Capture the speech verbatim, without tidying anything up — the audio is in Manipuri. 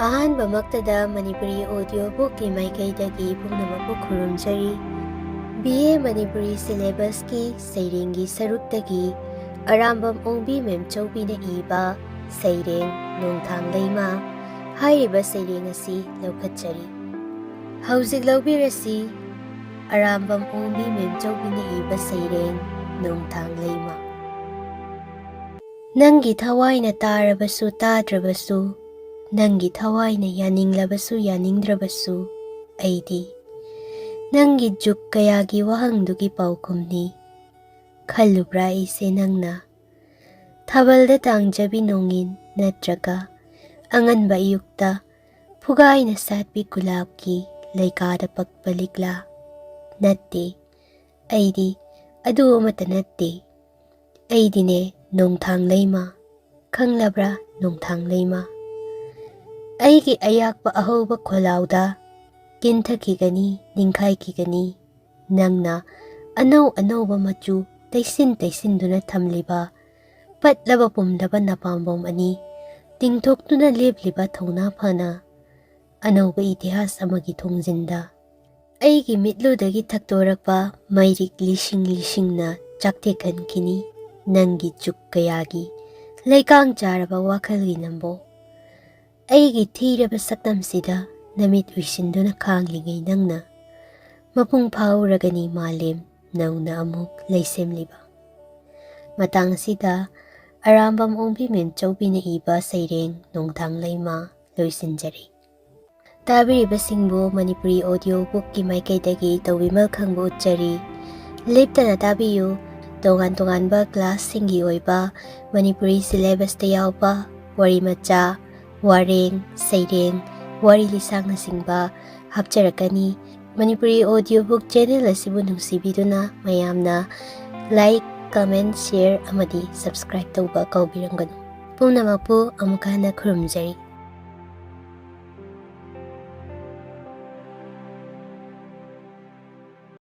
ꯑꯍꯥꯟꯕꯃꯛꯇꯗ ꯃꯅꯤꯄꯨꯔꯤ audio bookꯀꯤ ꯃꯥꯏꯀꯩꯗꯒꯤ ꯄꯨꯝꯅꯃꯛꯄꯨ ꯈꯨꯔꯨꯝꯖꯔꯤ꯫ B A ꯃꯅꯤꯄꯨꯔꯤ syllabusꯀꯤ ꯁꯩꯔꯦꯡꯒꯤ ꯁꯔꯨꯛꯇꯒꯤ ꯑꯔꯥꯝꯕꯝ ꯑꯣꯡꯕꯤ ꯃꯦꯝꯆꯧꯕꯤꯅ ꯏꯕ ꯁꯩꯔꯦꯡ ꯅꯣꯡꯊꯥꯡ ꯂꯩꯃ ꯍꯥꯏꯔꯤꯕ ꯁꯩꯔꯦꯡ ꯑꯁꯤ ꯂꯧꯈꯠꯆꯔꯤ꯫ ꯍꯧꯖꯤꯛ ꯂꯧꯕꯤꯔꯁꯤ ꯑꯔꯥꯝꯕꯝ ꯑꯣꯡꯕꯤ ꯃꯦꯝꯆꯧꯕꯤꯅ ꯏꯕ ꯁꯩꯔꯦꯡ ꯅꯣꯡꯊꯥꯡ ꯂꯩꯃ꯫ ꯅꯪꯒꯤ ꯊꯋꯥꯏꯅ ꯇꯥꯔꯕꯁꯨ ꯇꯥꯗ꯭ꯔꯕꯁꯨ, ꯅꯪꯒꯤ ꯊꯋꯥꯏꯅ ꯌꯥꯅꯤꯡꯂꯕꯁꯨ ꯌꯥꯅꯤꯡꯗ꯭ꯔꯕꯁꯨ, ꯑꯩꯗꯤ ꯅꯪꯒꯤ ꯖꯨꯛ ꯀꯌꯥꯒꯤ ꯋꯥꯍꯪꯗꯨꯒꯤ ꯄꯥꯎꯈꯨꯝꯅꯤ꯫ ꯈꯜꯂꯨꯕ꯭ꯔꯥ ꯑꯩꯁꯦ ꯅꯪꯅ? ꯊꯥꯕꯜꯗ ꯇꯥꯡꯖꯕꯤ ꯅꯣꯡꯏꯟ ꯅꯠꯇ꯭ꯔꯒ ꯑꯉꯟꯕ ꯑꯌꯨꯛꯇ ꯐꯨꯒꯥꯏꯅ ꯁꯥꯠꯄꯤ ꯒꯨꯂꯥꯞꯀꯤ ꯂꯩꯀꯥꯗ ꯄꯛꯄ ꯂꯤꯛꯂꯥ? ꯅꯠꯇꯦ, ꯑꯩꯗꯤ ꯑꯗꯨ ꯑꯃꯠꯇ ꯅꯠꯇꯦ꯫ ꯑꯩꯗꯤꯅꯦ ꯅꯣꯡꯊꯥꯡ ꯂꯩꯃ, ꯈꯪꯂꯕ꯭ꯔꯥ ꯅꯣꯡꯊꯥꯡ ꯂꯩꯃ? ꯑꯩꯒꯤ ꯑꯌꯥꯛꯄ ꯑꯍꯧꯕ ꯈꯣꯜꯂꯥꯎꯗ ꯀꯤꯟꯊꯈꯤꯒꯅꯤ, ꯅꯤꯡꯈꯥꯏꯈꯤꯒꯅꯤ꯫ ꯅꯪꯅ ꯑꯅꯧ ꯑꯅꯧꯕ ꯃꯆꯨ ꯇꯩꯁꯤꯟ ꯇꯩꯁꯤꯟꯗꯨꯅ ꯊꯝꯂꯤꯕ ꯄꯠꯂꯕ ꯄꯨꯝꯂꯕ ꯅꯄꯥꯝꯕꯣꯝ ꯑꯅꯤ ꯇꯤꯡꯊꯣꯛꯇꯨꯅ ꯂꯦꯞꯂꯤꯕ ꯊꯧꯅꯥ ꯐꯅ ꯑꯅꯧꯕ ꯏꯇꯤꯍꯥꯁ ꯑꯃꯒꯤ ꯊꯣꯡꯖꯤꯟꯗ ꯑꯩꯒꯤ ꯃꯤꯠꯂꯨꯗꯒꯤ ꯊꯛꯇꯣꯔꯛꯄ ꯃꯩꯔꯤꯛ ꯂꯤꯁꯤꯡ ꯂꯤꯁꯤꯡꯅ ꯆꯥꯛꯊꯦꯛꯍꯟꯈꯤꯅꯤ ꯅꯪꯒꯤ ꯆꯨꯛ ꯀꯌꯥꯒꯤ ꯂꯩꯀꯥꯡ ꯆꯥꯔꯕ ꯋꯥꯈꯜꯒꯤ ꯅꯝꯕꯣ꯫ ꯑꯩꯒꯤ ꯊꯤꯔꯕ ꯁꯛꯇꯝꯁꯤꯗ ꯅꯃꯤꯠ ꯎꯏꯁꯤꯟꯗꯨꯅ ꯈꯥꯡꯂꯤꯉꯩ ꯅꯪꯅ ꯃꯄꯨꯡ ꯐꯥꯍꯧꯔꯒꯅꯤ ꯃꯥꯂꯦꯝ ꯅꯧꯅ ꯑꯃꯨꯛ ꯂꯩꯁꯦꯝꯂꯤꯕ꯫ ꯃꯇꯥꯡ ꯑꯁꯤꯗ ꯑꯔꯥꯝꯕꯝ ꯑꯣꯡꯕꯤ ꯃꯦꯝꯆꯧꯕꯤꯅ ꯏꯕ ꯁꯩꯔꯦꯡ ꯅꯣꯡꯊꯥꯡ ꯂꯩꯃ ꯂꯣꯏꯁꯤꯟꯖꯔꯤ꯫ ꯇꯥꯕꯤꯔꯤꯕꯁꯤꯡꯕꯨ ꯃꯅꯤꯄꯨꯔꯤ audio bookꯀꯤ ꯃꯥꯏꯀꯩꯗꯒꯤ ꯇꯧꯕꯤꯃꯜ ꯈꯪꯕ ꯎꯠꯆꯔꯤ꯫ ꯂꯦꯞꯇꯅ ꯇꯥꯕꯤꯌꯨ꯫ ꯇꯣꯉꯥꯟ ꯇꯣꯉꯥꯟꯕ classꯁꯤꯡꯒꯤ ꯑꯣꯏꯕ ꯃꯅꯤꯄꯨꯔꯤ syllabusꯇ ꯌꯥꯎꯕ ꯋꯥꯔꯤ ꯃꯆꯥ, ꯋꯥꯔꯦꯡ, ꯁꯩꯔꯦꯡ, ꯋꯥꯔꯤ ꯂꯤꯁꯥꯡꯅꯆꯤꯡꯕ ꯍꯥꯞꯆꯔꯛꯀꯅꯤ꯫ ꯃꯅꯤꯄꯨꯔꯤ audio book channel ꯑꯁꯤꯕꯨ ꯅꯨꯡꯁꯤꯕꯤꯗꯨꯅ ꯃꯌꯥꯝꯅ like, comment, share ꯑꯃꯗꯤ subscribe ꯇꯧꯕ ꯀꯥꯎꯕꯤꯔꯝꯒꯅꯨ꯫ ꯄꯨꯝꯅꯃꯛꯄꯨ ꯑꯃꯨꯛ ꯍꯟꯅ ꯈꯨꯔꯨꯝꯖꯔꯤ꯫